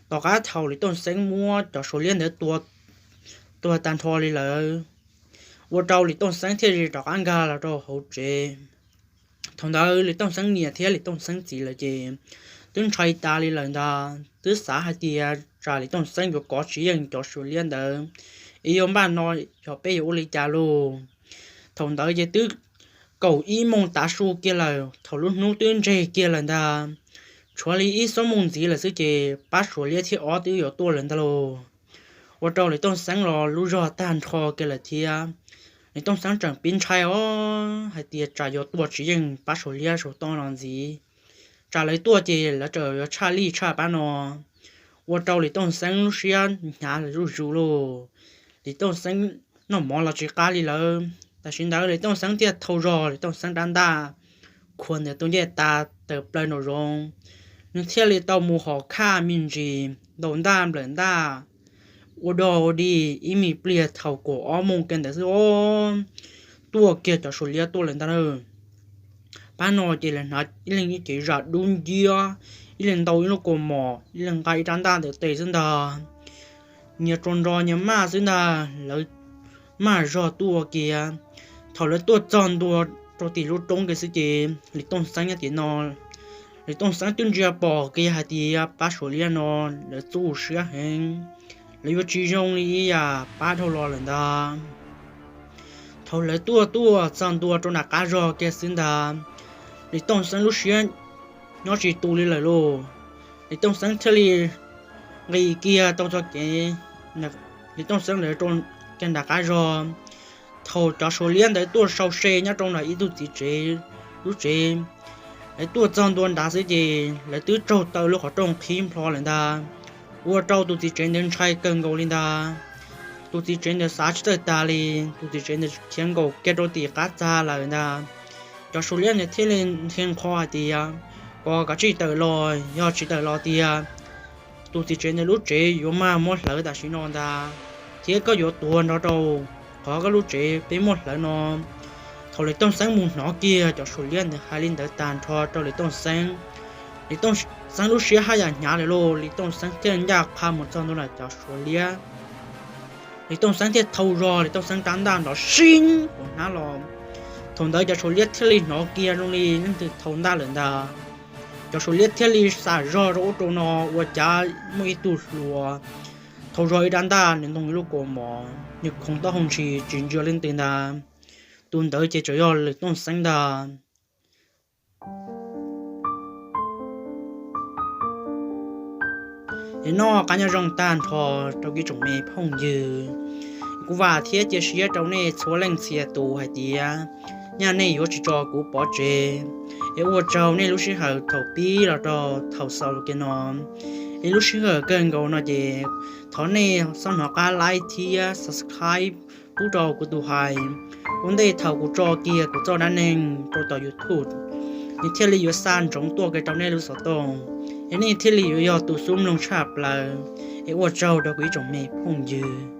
Tom qab thaum Lis Tooj Xeeb muab cov Suav liab ntawd tua tuag tag nrho li lawm, ua rau Lis Tooj Xeeb thiaj li rov qab nkag los rau hauv tsev. Thaum ntawd Lis Tooj Xeeb niam thiab Lis Tooj Xeeb txiv lawv ces twb ntshai tas li lawm ntag, twb xav hais tias tsam Lis Tooj Xeeb yuav kov tsis yeej cov Suav liab ntawd, es yuav npaj no yog peb yuav ua li cas lauj. Thaum ntawd ces twb kaum ib moos tav su kiag lawm, thaum lub hnub twb ntseg kiag lawm ntag. Tshuav li ib xuab moos ntxiv lawm xwb ces pab Suav liab thib ob twb yuav tuaj lawm ntag lauj. Ua rau Lis Tooj Xeeb los lub zog tag nrho kiag lawm thiab. Lis Tooj Xeeb tseem pib ntshai os hais tias tsam yuav tua tsis yeej pab Suav liab saum toj no ntxiv, tsam lawv tuaj ces lawv tseem yuav tshaj lij tshaj pab no. Ua rau Lis Tooj Xeeb lub siab hnyav zuj zus lauj. Lis Tooj Xeeb noj mov los tsis qab li lawm. Tam sim ntawd Lis Tooj Xeeb thiaj thau zog Lis Tooj Xeeb rab ntaj khuam ntawm tus ncej tas tawm plaws nraum zoov, nws thiaj li tau mus hom khaj me ntsis ntaus ntaj nplawm ntaj ua dog ua dig ib me pliag thaum kaum ob moos kiag ntawd xwb os, tuaj kiag cov Suav liab tuaj lawm ntag na. Pab no ces lawv hnav ib leeg ib cev zam dub nciab, ib leeg ntaus ib lub kaus mom, ib leeg nqa ib rab ntaj ntawm tes xwb ntag. Nyias tsuas nrog nyias maj xwb ntag, lawv maj zog tuaj kiag. Thaum lawv tuaj txog ntua rau tim lub roob kiag xwb ces Lis Tooj Xeeb nyob tim no, Lis Tooj Xeeb twb ntsia pom kiag hais tias pab Suav liab no lawv txuj siab heev, lawv yuav tsis zoo li ib yam pab dhau los lawm ntag. Thaum lawv tuaj tuaj txog ntua rau nram qab zog kiag xwb ntag, Lis Tooj Xeeb lub siab nyob tsis tu li lawm lauj. Lis Tooj Xeeb thiaj li nqis kiag tau txoj kev, Lis Tooj Xeeb lawv rau kiag nram qab zog. Thaum cov Suav liab ntawd tuaj sau se nyob rau nram ib tug txiv tsev lub tsev, lawv tuaj txog ntua nrad xwb ces lawv twb raug taw lub qhov rooj qhib nplho lawm ntag. Ua rau tus txiv tsev ntawd ntshai kawg nkaus li ntag. Tus txiv tsev ntawd xav tsis txawj tas li, tus txiv tsev ntawd khiav nkaum kiag rau tim qab txag lawm ntag. Cov Suav liab ntawd thiaj li nthe nqho hais tias kom kav tsij tawm los, yog tsis tawm los tiag tus txiv tsev ntawd lub tsev yuav mag muab hlawv tam sim no ntag, thiab koj yuav tuag nrog rau qhov koj lub tsev peb muab hlawv no. Thaum Lis Tooj Xeeb mus hnov kiag cov Suav liab ntawd hais li ntawd tag nrho rau Lis Tooj Xeeb, Lis Tooj Xeeb lub siab haj yam hnyav lawm lauj. Lis Tooj Xeeb thiaj ncaj qha mus txog ntua nram cov Suav liab. Lis Tooj Xeeb thiaj thau zog Lis Tooj Xeeb rab ntaj nrov sib hauv hnab los. Thaum ntawd cov Suav liab thiaj li hnov kiag zoo li leej twg thau ntaj lawm ntag. Cov Suav liab thiaj li xam zog rau ub rau no, ua cas muaj ib tug hluas thau zog ib rab ntaj, nws ntoo ib lub kaus mom, nws khoov taub hau ntshis tsis ntsia leej twg ntag. Tus ntawd ces tseem yog Lis Tooj Xeeb ntag. Es noj qab nyob zoo tag nrho rau kuv ib tsoom me phooj ywg. Kuv vam thiab cia siab rau nej txhua leej txhia tus hais tias nyaj nej yuav tsis tso kuv pov tseg. Es ua tsaug nej lub sij hawm thaum pib los rau thaum xaus kiag no. Es lub sij hawm kawg nkaus no ces thov nej txhob hnov qab like thiab subscribe pub rau kuv tus hais. Ua ntej thaum kuv tso kiag kuv txoj dab neeg rau tom YouTube, nws thiaj li yuav xa ntsoov tuaj kiag rau nej lub xov tooj, es nej thiaj li yuav yog tus xub mloog tshaj plaws. Es ua tsaug rau kuv ib tsoom me phooj ywg.